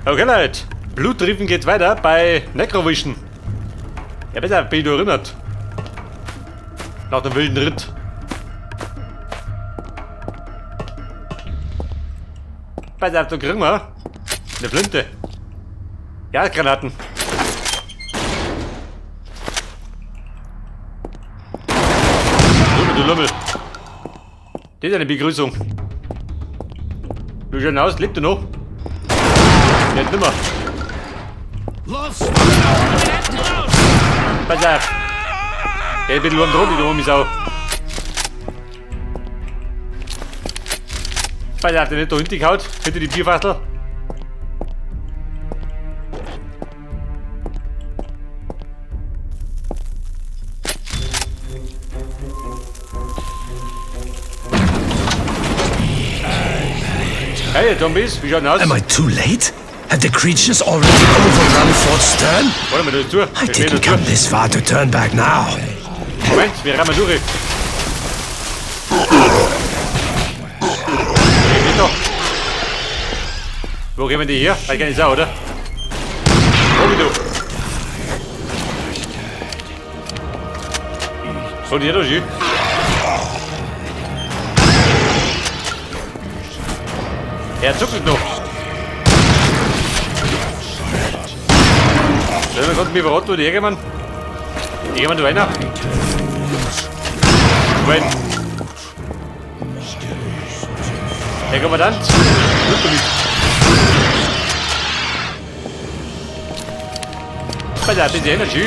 Okay, Leute. Bluttrieben geht weiter bei Necrovision. Ja, besser, bin ich nur erinnert. Nach dem wilden Ritt. Pass auf, da kriegen wir eine Flinte. Ja, Granaten. Lummel, du Lummel. Das ist eine Begrüßung. Wie schaut denn aus? Lebt er noch? Nicht nimmer. Los! Pass auf. Ja, ich bin nur am Drohnen, die dumme Sau. Pass auf, der nicht da hinten gehaut. Hinter die Bierfassel. Hey, Zombies, wie schaut denn aus? Am I too late? Have the creatures already overrun Fort Stern? Warte mal, da ist zu. I Da steht didn't da come zu. this far to turn back now. Moment, wir rammen durch. Hey, geht doch. Wo kommen die her? Weiß gar nicht sau, oder? Wo bist du? So, die da schön. Er zuckelt noch. So, dann konnten wir verraten, wo die herkommen. Die kommen da rein. Moment. Herr Kommandant, gut damit. Pass auf, das ist Energy.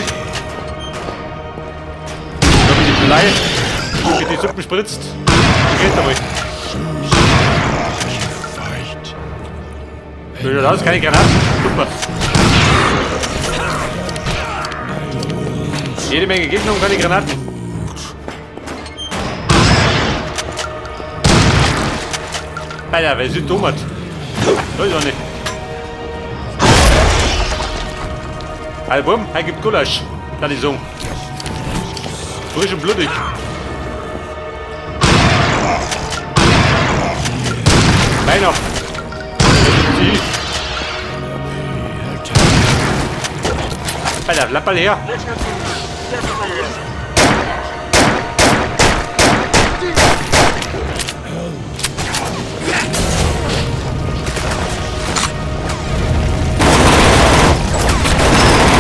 Da mit dem Blei, mit die Suppen spritzt. Geht einmal. So schaut aus, keine Granaten. Super. Jede Menge Gegner und keine Granaten. Alter, wer ist dumm hat? Da ist auch nicht. Album, er gibt Gulasch. Kann ich sagen. Frisch und blutig. Meiner. Alter, bleib mal her.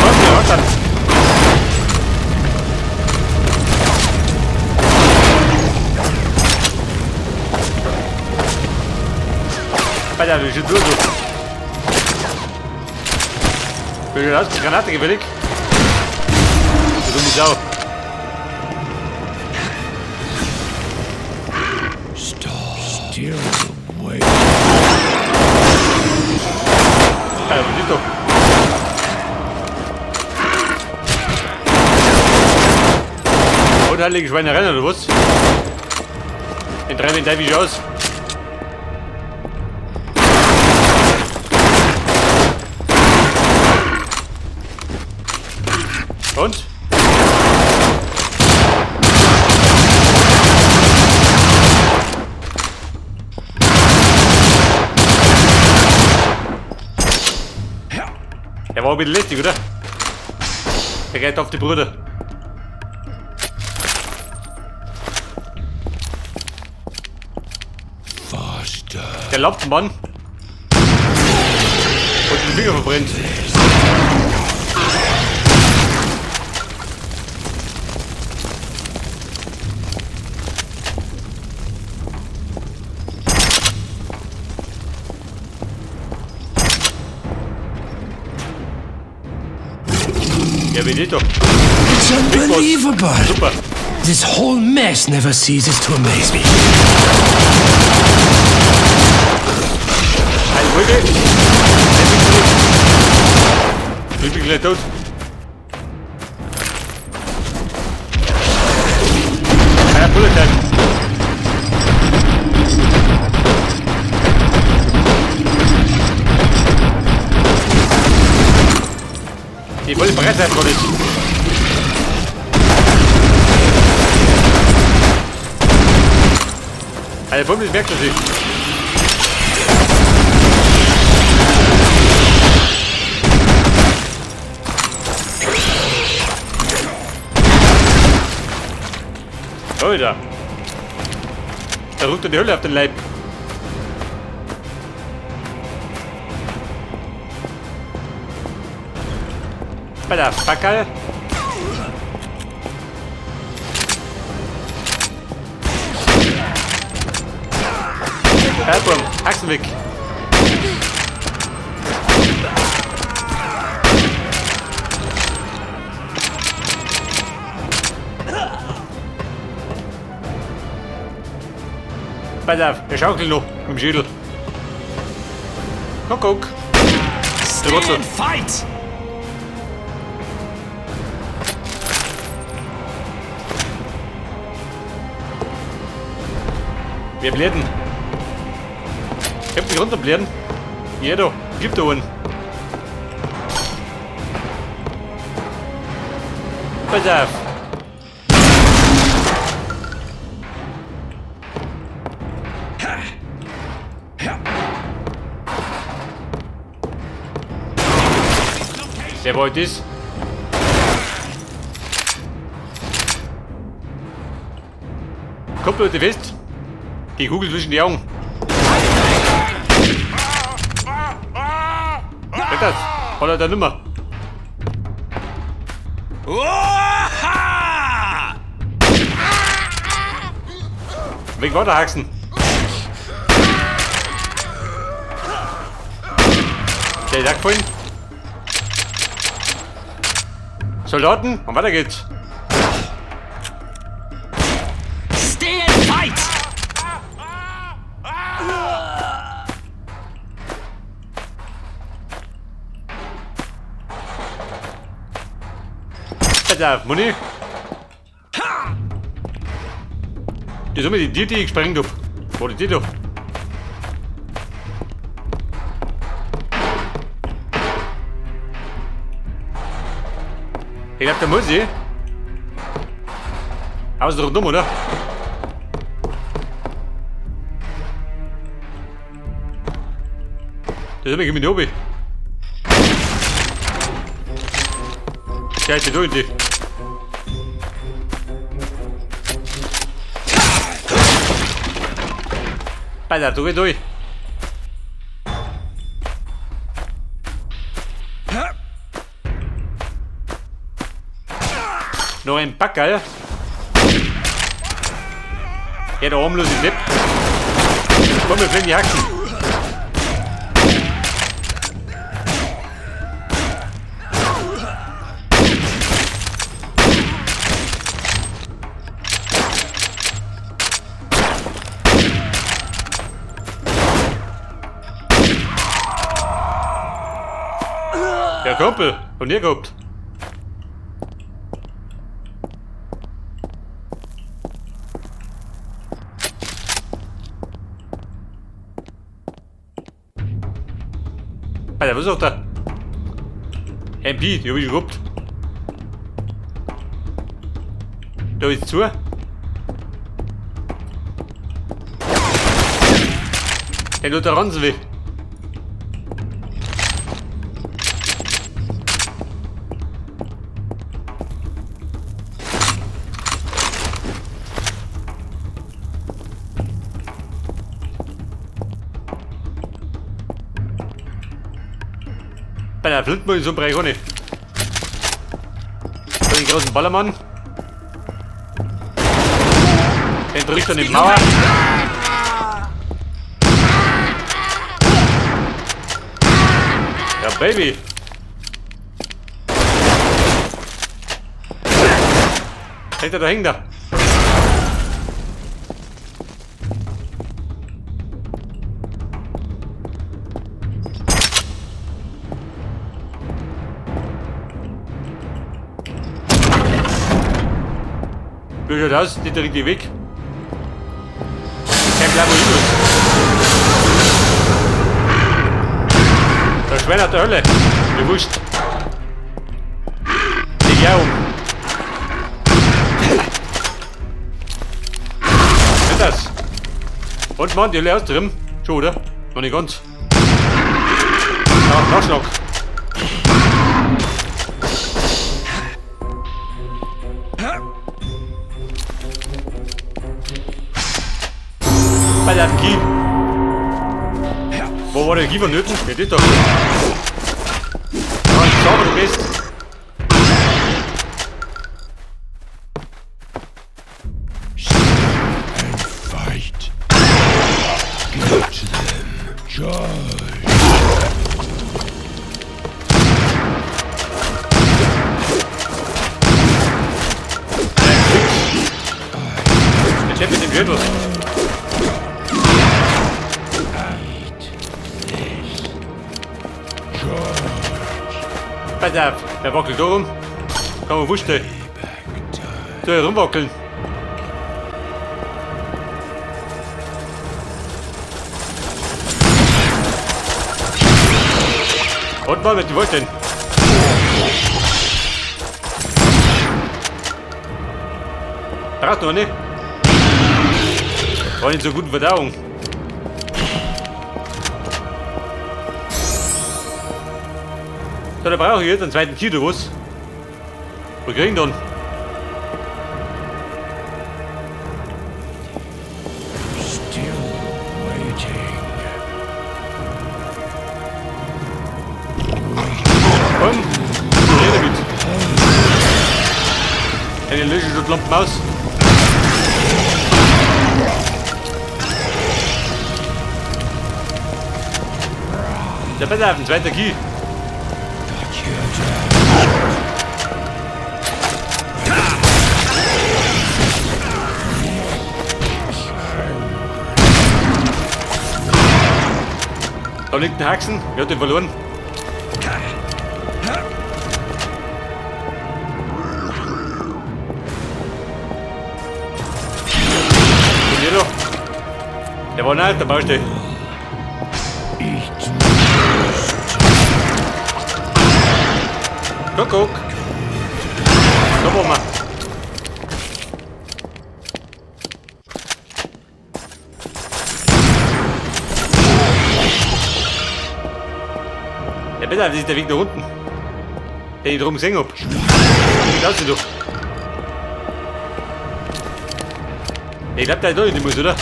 Was, ja, dann. Alter, wie schön du so. Wie schaut aus? Granate gefällig? Du dumme Sau. Still away. Alter, was ist doch? Unheilige Schweinereien, oder was? Den treiben den Teufel aus. Und? Der war ein bisschen lästig, oder? Der geht auf die Brüder. Faster. Der Lampenmann. Und die Finger verbrennt. Ja, wie geht doch? It's unbelievable. Super. This whole mess never ceases to amaze me. Ein Wolke. Ich bin gleich tot. Ah ja, Bullet Time. Die volle Breitseite noch nicht. Eine Bombe, das merkt man sich. Alter. Da rückt er die Hölle auf den Leib. Bei der Fackel. Album, Haxen weg. Pass auf, er schaukelt noch mit dem Schädel. Kuckuck. Stay and fight! Wir bläden. Ich hab dich runterbläden. Ja, da. Gib da einen. Pass auf. Wer wollte das? Kommt Leute fest. Die Kugel zwischen die Augen. Geht das? Hat er da nimmer. Weg war der Haxen. Der ist gefallen. Soldaten, und weiter geht's. Stay and fight! Alter, Moni. Das ist immer die Tür, die ich gesprengt hab. Wo die da? Ich glaub, da muss ich. Außen rundum, oder? Das ist immer mit oben. Scheiße, du in die. Pass auf, du geh durch. Noch ein Backerl. Ja, der harmlose Depp. Komm, wir fliegen die Haxen. Ja, Kumpel, von dir gehabt. Alter, was ist auch da? MP, die hab ich schon gehabt. Da ist zu. Der tut der Ranzen weh. Bei der Flintmunition brauche ich auch nicht. So den großen Ballermann. Den drückt an die Mauer. Ja, Baby. Hängt er da, hängt er. Wie schaut aus? Nicht der richtige Weg. Kein Plan, wo ich muss. Der Schwein hat der Hölle. Mir wurscht. Leg ja um. Was ist das? Und Mann, die Hölle aus drin. Schon, oder? Noch nicht ganz. Ja, Nachschlag. War Energie vonnöten? Ja, das doch. Ah, sauber, du bist. And fight. Get to them. Charge. Der Chef mit dem Gürtel. Pass auf, der wackelt da rum. Kann man vorstellen. So herumwackeln. Und mal mit dem vorstellen. Brauchst du noch nicht? War nicht so gute Verdauung. So, da brauche ich jetzt einen zweiten Kilo, was? Wo kriegen dann? Still waiting. Komm, her damit. Eine lösche schon Lampen aus. Der pass auf, ein zweiter Key. Da liegt ein Haxen, wer hat den verloren? Und hier noch. Der war nicht der Baustelle. Kuckuck. Da wollen wir. Ja, besser, das ist der Weg nach unten. Den ich drum gesehen hab. Wie aussieht doch. Ich glaub, der ist doch nicht muss, oder?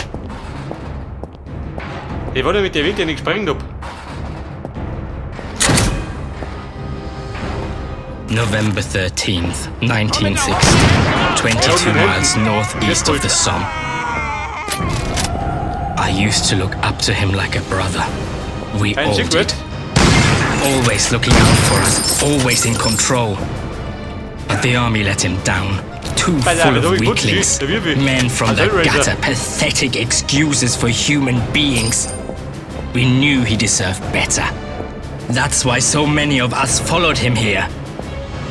Der war doch mit der Weg, den ich gesprengt hab. November 13th, 1916, 22 miles northeast of the Somme. I used to look up to him like a brother. We all did. Always looking out for us, always in control. But the army let him down. Too full of weaklings. Men from the gutter, pathetic excuses for human beings. We knew he deserved better. That's why so many of us followed him here.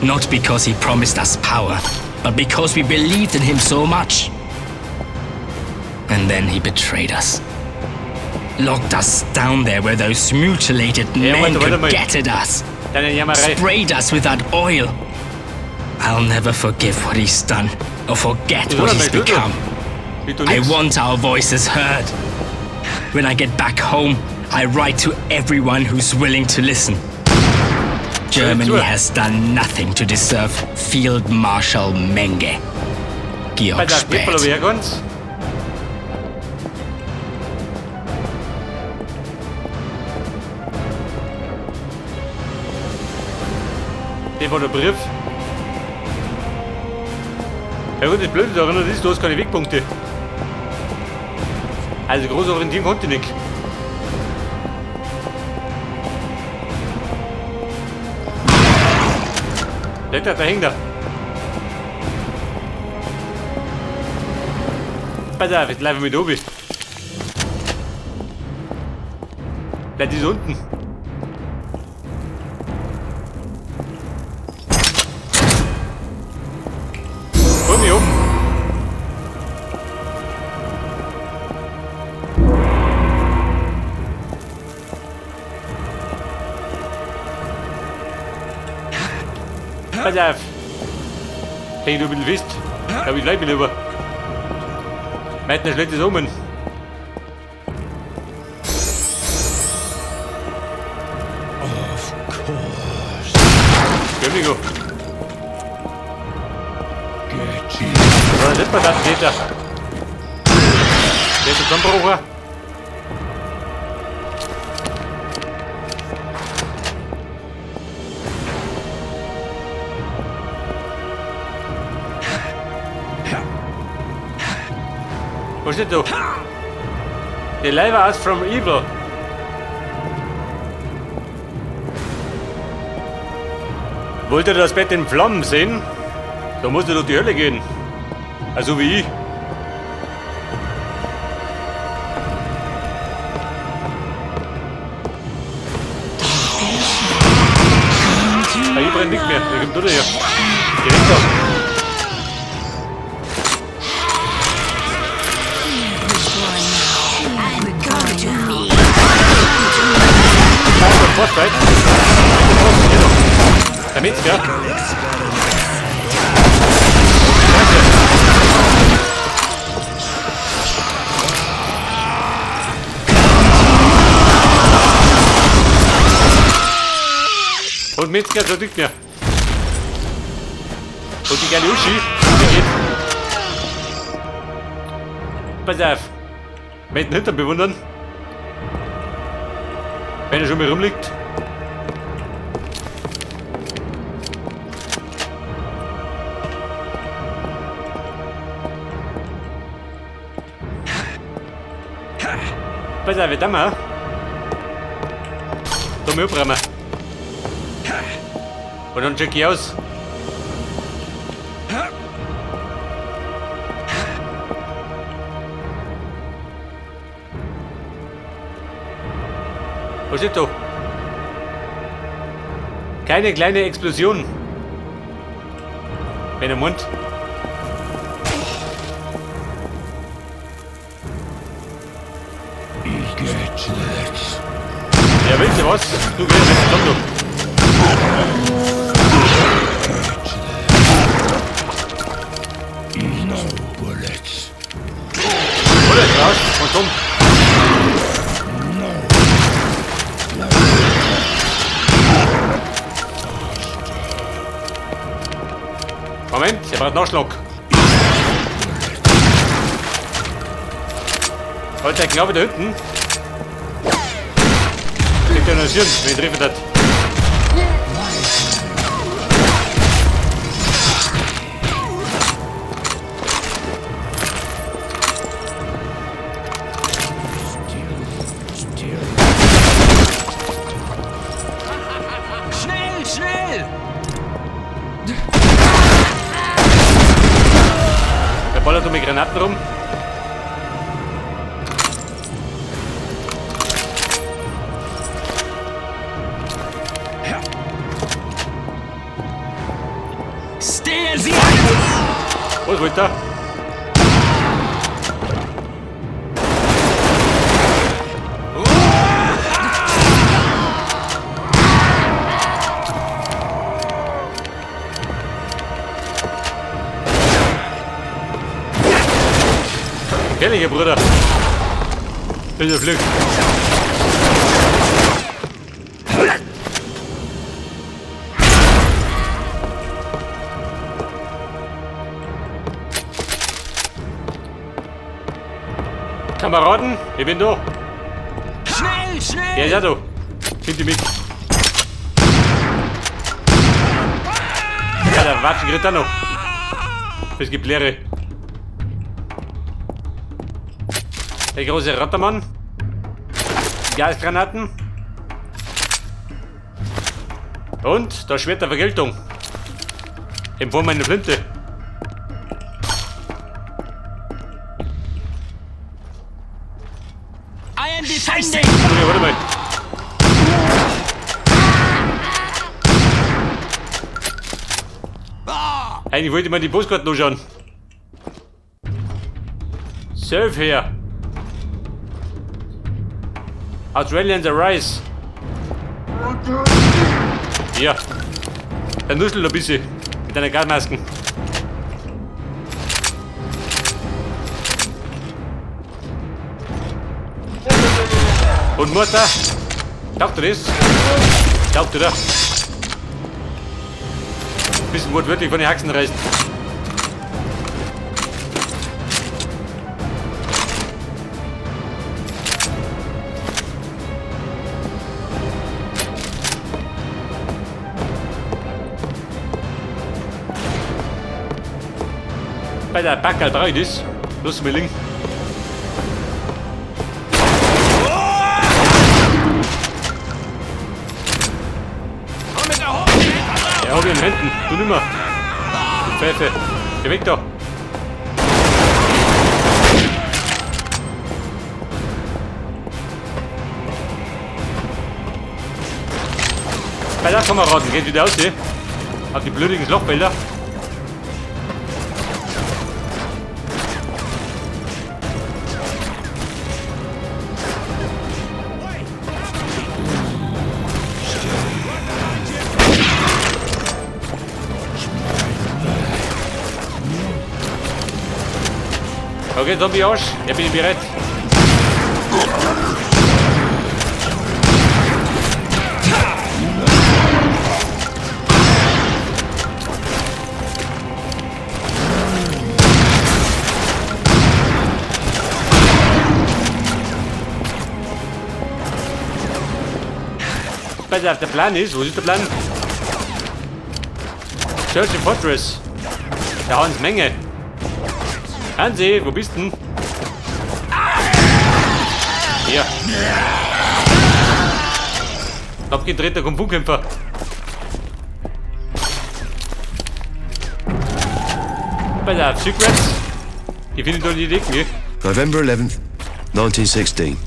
Not because he promised us power, but because we believed in him so much. And then he betrayed us. Locked us down there where those mutilated men could get at us. Sprayed us with that oil. I'll never forgive what he's done, or forget what he's become. I want our voices heard. When I get back home, I write to everyone who's willing to listen. Germany has done nothing to deserve Field Marshal Menge. Georg Späth. Der war der Brief. Ja gut, das Blöde daran ist, du hast keine Wegpunkte. Also groß orientieren konnte ich nicht. Der, da hängt er. Pass auf, jetzt laufe ich mit oben. Bleib ist unten. Hol mich um. Pass auf. Häng du ein bisschen fest. Ich glaube, ich bleib lieber. Meitner schlägt es um. Of course. Entschuldigung. Get you. Da nicht mal das Täter. Der ist Zusammenbrucher. Ist da? Deliver us from evil. Wollt ihr das Bett in Flammen sehen? Da musst du durch die Hölle gehen. Also wie ich. Ah, ich brenne nicht mehr. Der kommt nur hier. Geh weg da. Bossfight. Der Metzger. Scheiße. Und Metzger so nicht mehr. Und die geile Uschi, die geht. Pass auf. Mit dem Hintern bewundern. Wenn er schon mal rumliegt. Pass auf, da mal. Da mal abräumen. Und dann check ich aus. Was steht da? Keine kleine Explosion. Wenn er Mund. Ja, willst du was? Du gehst jetzt komm du. No bullets. Bullets raus und komm. Moment, er braucht Nachschlag. Alter, Knabe da hinten. Kriegt er noch Hirn, wenn ich treffen hat. Schnell, schnell! Der ballert mit Granaten rum. Was wollt ihr? Gefährlicher Bruder. Bin der Glück. Kameraden, ich bin da. Schnell, schnell! Ja, ja, da. Find mich. Ja, der Watschen kriegt auch noch. Das gibt Leere. Der große Rattermann. Gasgranaten. Und das Schwert der Vergeltung. In Form einer Flinte. I am defending! Okay, warte mal. Eigentlich wollte ich mir die Postkarten anschauen. Surf her. Australians Arise. Ja. Der nuschelt ein bisschen mit deiner Gasmasken. Und Mutter, taugt dir das? Taugt dir da? Bisschen wortwörtlich von den Haxen reißt. Bei der Backerl brauche ich das. Lass mich liegen. Ja, hab ich in Händen. Du nimmer. Du Pfeife. Geh weg da. Bei der Kameraden, geht wieder aus, eh? Auf die blödigen Lochbilder. Okay, Zombie Arsch, ich bin bereit. Pass auf, der Plan ist, wo ist der Plan? Church Fortress. Da haben's Menge. Hansi, wo bist denn? Hier. Abgedrehter Kung-Fu-Kämpfer. Pass auf, Secrets. Die finde ich doch nicht die gell? November 11th, 1916.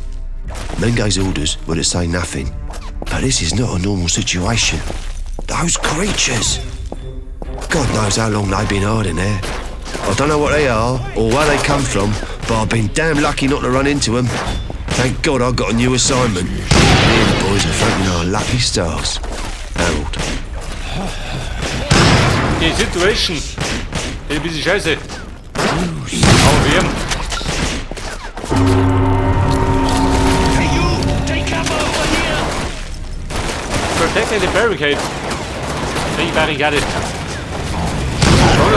Menge's orders were to say nothing. But this is not a normal situation. Those creatures! God knows how long they've been hiding there. I don't know what they are or where they come from, but I've been damn lucky not to run into them. Thank God I got a new assignment. Me and the boys are thanking our lucky stars. Harold. Die Situation. Das ist ein bisschen scheiße. Aber wir haben. Hey you! Take cover over here! Protecting the barricade. Die Barrikade. Schon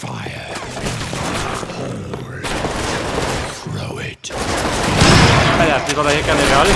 Fire in Throw it. Alter, das war der General.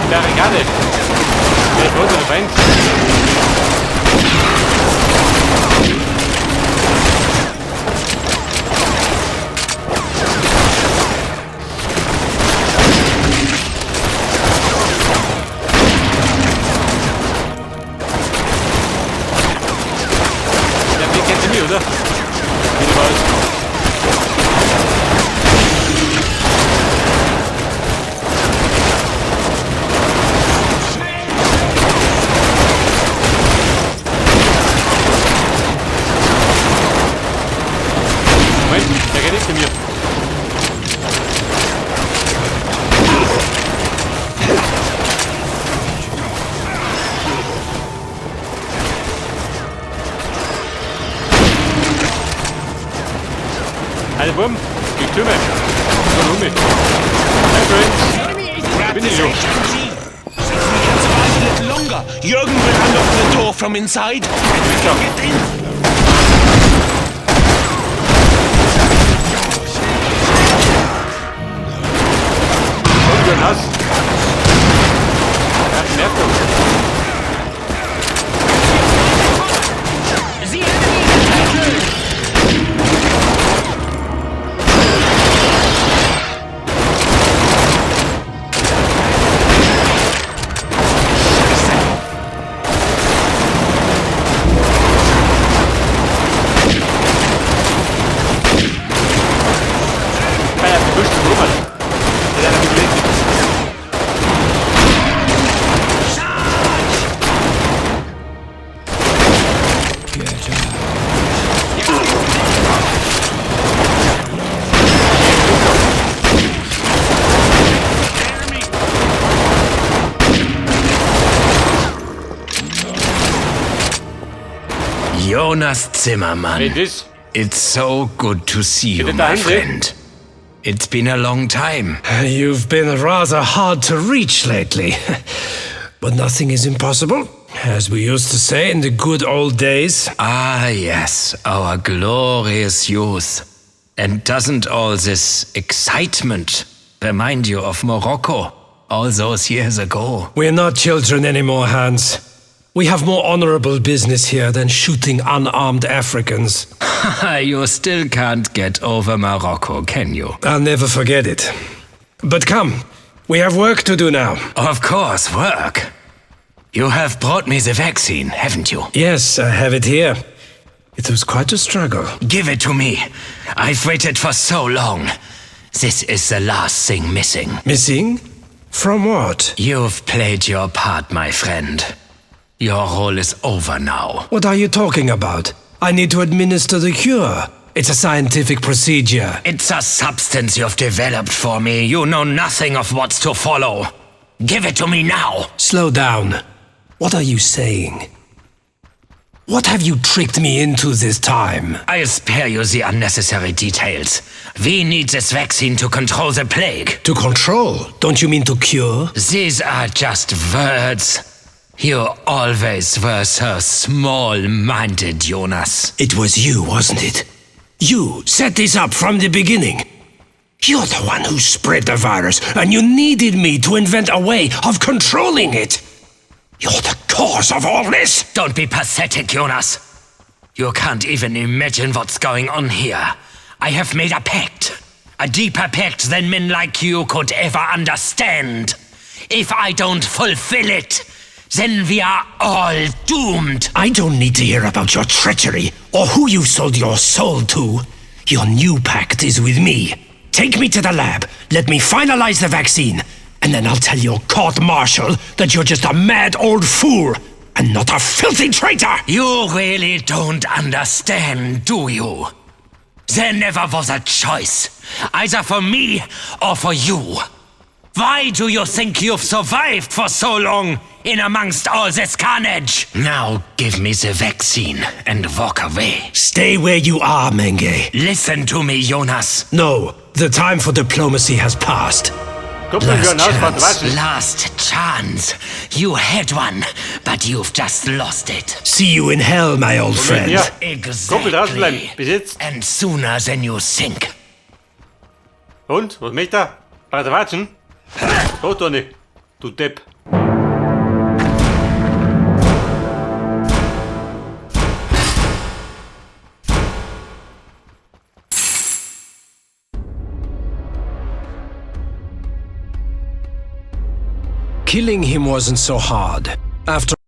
Barrikade. Der ist unser Feind. Der Weg kennt sie mich, oder? Wie du weißt. Moment, der geht nicht zu mir. Alter Wurm, die Türme. So, um mich. Hi, Friends. Grab Bin ich this schon. HMG. See if we can survive a little longer. Jürgen will unlock the door from inside, and we can get in. Und wieder nass. Ja, nervt doch. The enemy attackers! Alter, die Büsche Robert. Der hat eine Bibliothek. Jonas Zimmermann. Wer ist? It's so good to see you, Geht my der friend. It's been a long time. You've been rather hard to reach lately. But nothing is impossible, as we used to say in the good old days. Ah, yes, our glorious youth. And doesn't all this excitement remind you of Morocco all those years ago? We're not children anymore, Hans. We have more honorable business here than shooting unarmed Africans. You still can't get over Morocco, can you? I'll never forget it. But come, we have work to do now. Of course, work. You have brought me the vaccine, haven't you? Yes, I have it here. It was quite a struggle. Give it to me. I've waited for so long. This is the last thing missing. Missing? From what? You've played your part, my friend. Your role is over now. What are you talking about? I need to administer the cure. It's a scientific procedure. It's a substance you've developed for me. You know nothing of what's to follow. Give it to me now. Slow down. What are you saying? What have you tricked me into this time? I'll spare you the unnecessary details. We need this vaccine to control the plague. To control? Don't you mean to cure? These are just words. You always were so small-minded, Jonas. It was you, wasn't it? You set this up from the beginning. You're the one who spread the virus, and you needed me to invent a way of controlling it. You're the cause of all this! Don't be pathetic, Jonas. You can't even imagine what's going on here. I have made a pact. A deeper pact than men like you could ever understand. If I don't fulfill it, then we are all doomed. I don't need to hear about your treachery or who you sold your soul to. Your new pact is with me. Take me to the lab, let me finalize the vaccine, and then I'll tell your court martial that you're just a mad old fool and not a filthy traitor! You really don't understand, do you? There never was a choice, either for me or for you. Why do you think you've survived for so long in amongst all this carnage? Now give me the vaccine and walk away. Stay where you are, Menge. Listen to me, Jonas. No, the time for diplomacy has passed. Guck mal, wie ein Haus, Chance. Last chance. You had one, but you've just lost it. See you in hell, my old friend. Ja. Exactly. Kumpel, draußen bleiben. Bis jetzt. And sooner than you think. Und? Was möchte er? Weiter watschen? So, Toni. Du Depp. Killing him wasn't so hard. After